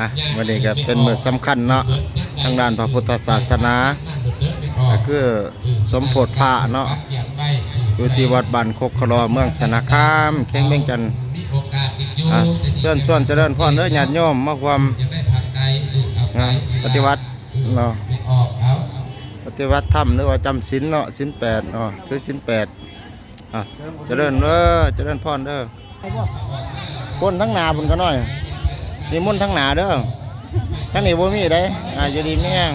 ອ່ະ ມື້ນີ້ກໍເປັນມື້ສຳຄັນເນາະ ທາງດ້ານພະພຸດທະສາສະໜາ ກໍຄືສົມໂພດພະເນາະ ຢູ່ທີ່ວັດບ້ານຄົກຂະລໍ ເມືອງຊະນະຄາມ ແຂວງວຽງຈັນ. ອ່ະ ເຊີນຊວນຈະເລີນພອນເດີ ຍາດໂຍມມາຮ່ວມ ອ່ະ ປະຕິບັດເນາະ ປະຕິບັດທຳ ຫຼືວ່າຈຳສິນເນາະ ສິນແປດເນາະ ຖືສິນແປດ. ອ່ະ ຈະເລີນເດີ ຈະເລີນພອນເດີ. ຄົນທາງໜ້າພຸ້ນກະໜ້ອຍ ນິມົນທາງໜ້າເດີ ທາງນີ້ບໍ່ມີເດ້. ອ່າ ຢູ່ດີມີແຮງ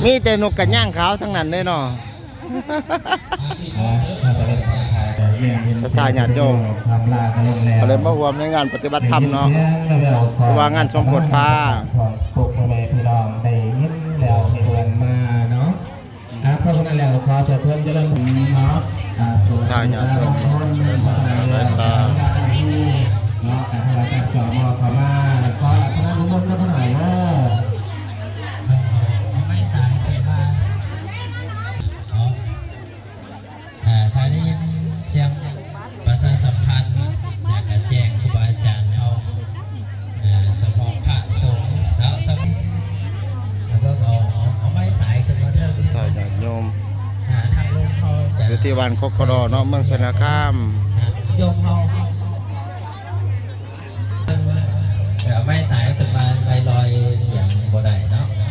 ມີແຕ່ນົກກະຍາງຂາວທັງນັ້ນເດ້ເນາະ. ອ່າ ຖ້າຈະເປັນຂອງໄທ ສັດທາຍາດໂຍມ ຄຳລາກໍລົງແລ້ວ ກໍເລີຍມາຮ່ວມໃນງານປະຕິບັດທຳເນາະ ເພາະວ່າງານສົມໂພດພະ ຂອງພວກພໍ່ແມ່ພີ່ນ້ອງໄດ້ຍິນແລ້ວໃຫ້ເພິ່ນມາເນາະ. ອ່າ ເພາະສະນັ້ນແລ້ວ ຂໍເຊີນເຊີນຈະເລີນເນາະ ອ່າ ສາທຸ ສາທຸ ເນາະ ອ່າ ເຂົ້າມາ ຂໍອະນຸໂມທະນາເດີ ເອົາໄມ້ສາຍຂຶ້ນມາເນາະ. ອ່າ ຖ້າໄດ້ຍິນສຽງປະຊາສຳພັນ ແລ້ວກະແຈ້ງຄູບາອາຈານເຮົາ ອ່າ ສະເພາະພະສົງເນາະ ສະເພາະ ແລ້ວກໍເອົາ ເອົາໄມ້ສາຍຂຶ້ນມາເທີງ ສັດທາຍາດໂຍມ ອ່າ ທາງລົມເຮົາຈະ ຢູ່ທີ່ບ້ານຄົກຂະລໍເນາະ ເມືອງຊະນະຄາມ ອ່າ ໂຍມເຮົາ ເອົາໄມ້ສາຍຂຶ້ນມາ ໄມ້ລອຍສຽງບໍ່ໄດ້ເນາະ.